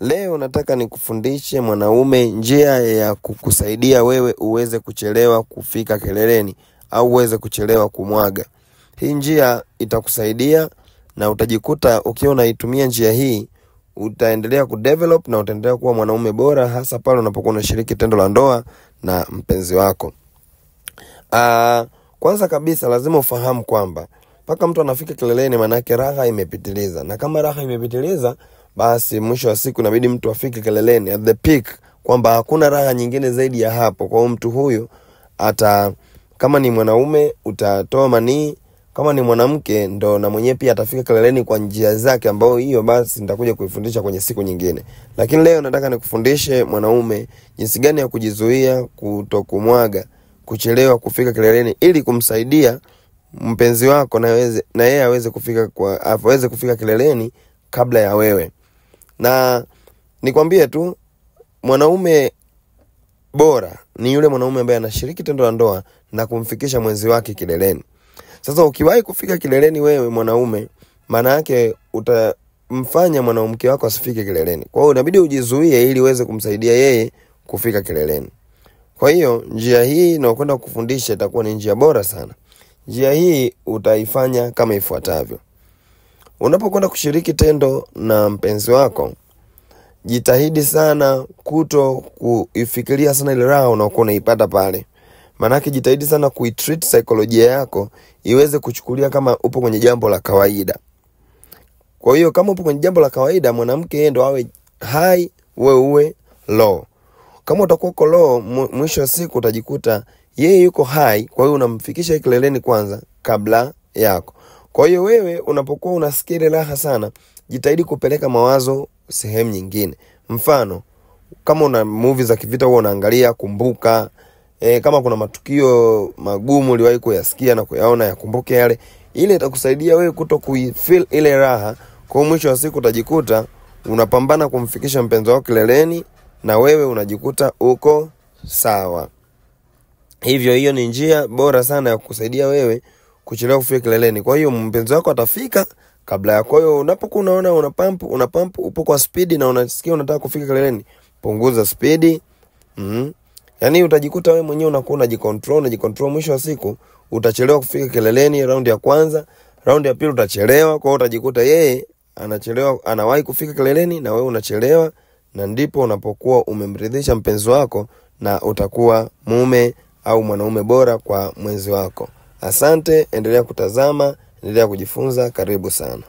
Leo nataka nikufundishe mwanaume njia ya kukusaidia wewe uweze kuchelewa kufika kileleni au uweze kuchelewa kumwaga. Hii njia itakusaidia na utajikuta ukiwa unaitumia njia hii utaendelea kudevelop na utaendelea kuwa mwanaume bora, hasa pale unapokuwa unashiriki tendo la ndoa na mpenzi wako. Kwanza kabisa lazima ufahamu kwamba mpaka mtu anafika kileleni manake raha imepitiliza. Na kama raha imepitiliza, basi mwisho wa siku inabidi mtu afike kileleni at the peak, kwamba hakuna raha nyingine zaidi ya hapo. Kwa hiyo mtu huyu ata, kama ni mwanaume utatoa manii, kama ni mwanamke ndo na mwenyewe pia atafika kileleni kwa njia zake, ambao hiyo basi nitakuja kuifundisha kwenye siku nyingine. Lakini leo nataka nikufundishe mwanaume jinsi gani ya kujizuia kutokumwaga, kuchelewa kufika kileleni, ili kumsaidia mpenzi wako na yeye aweze kufika kileleni kabla ya wewe. Na nikwambie tu, mwanaume bora ni yule mwanaume ambaye anashiriki tendo la ndoa na kumfikisha mwenzi wake kileleni. Sasa ukiwahi kufika kileleni wewe mwanaume, maana yake utamfanya mwanamke wako asifike kileleni. Kwa hiyo inabidi ujizuie ili uweze kumsaidia yeye kufika kileleni. Kwa hiyo njia hii ninayokwenda kukufundisha itakuwa ni njia bora sana. Njia hii utaifanya kama ifuatavyo. Unapokwenda kushiriki tendo na mpenzi wako, jitahidi sana kuto kuifikiria sana ile raha unayokuwa unaipata pale. Maanake jitahidi sana kuitreat saikolojia yako iweze kuchukulia kama upo kwenye jambo la kawaida. Kwa hiyo kama upo kwenye jambo la kawaida, mwanamke yeye ndo awe high, wewe uwe low. Kama utakuwa uko low, mwisho wa siku utajikuta yeye yuko high, kwa hiyo unamfikisha kileleni kwanza kabla yako. Kwa hiyo wewe unapokuwa unasikia ile raha sana, jitahidi kupeleka mawazo sehemu nyingine. Mfano, kama una movie za kivita huwa unaangalia, kumbuka. Kama kuna matukio magumu uliwahi kuyasikia na kuyaona, yakumbuke yale. Ile itakusaidia wewe kuto kuifeel ile raha. Kwa mwisho wa siku utajikuta unapambana kumfikisha mpenzi wako kileleni na wewe unajikuta uko sawa. Hivyo hiyo ni njia bora sana ya kukusaidia wewe kuchelewa kufika kileleni. Kwa hiyo mpenzi wako atafika kabla yako. Kwa hiyo unapokuwa unaona una pump upo kwa speed na unasikia unataka kufika kileleni, punguza speed. Yaani utajikuta wewe mwenyewe unakuwa unajicontrol, mwisho wa siku utachelewa kufika kileleni round ya kwanza, round ya pili utachelewa. Kwa hiyo utajikuta yeye anachelewa, anawahi kufika kileleni na wewe unachelewa, na ndipo unapokuwa umemridhisha mpenzi wako na utakuwa mume au mwanaume bora kwa mwenzi wako. Asante, endelea kutazama, endelea kujifunza, karibu sana.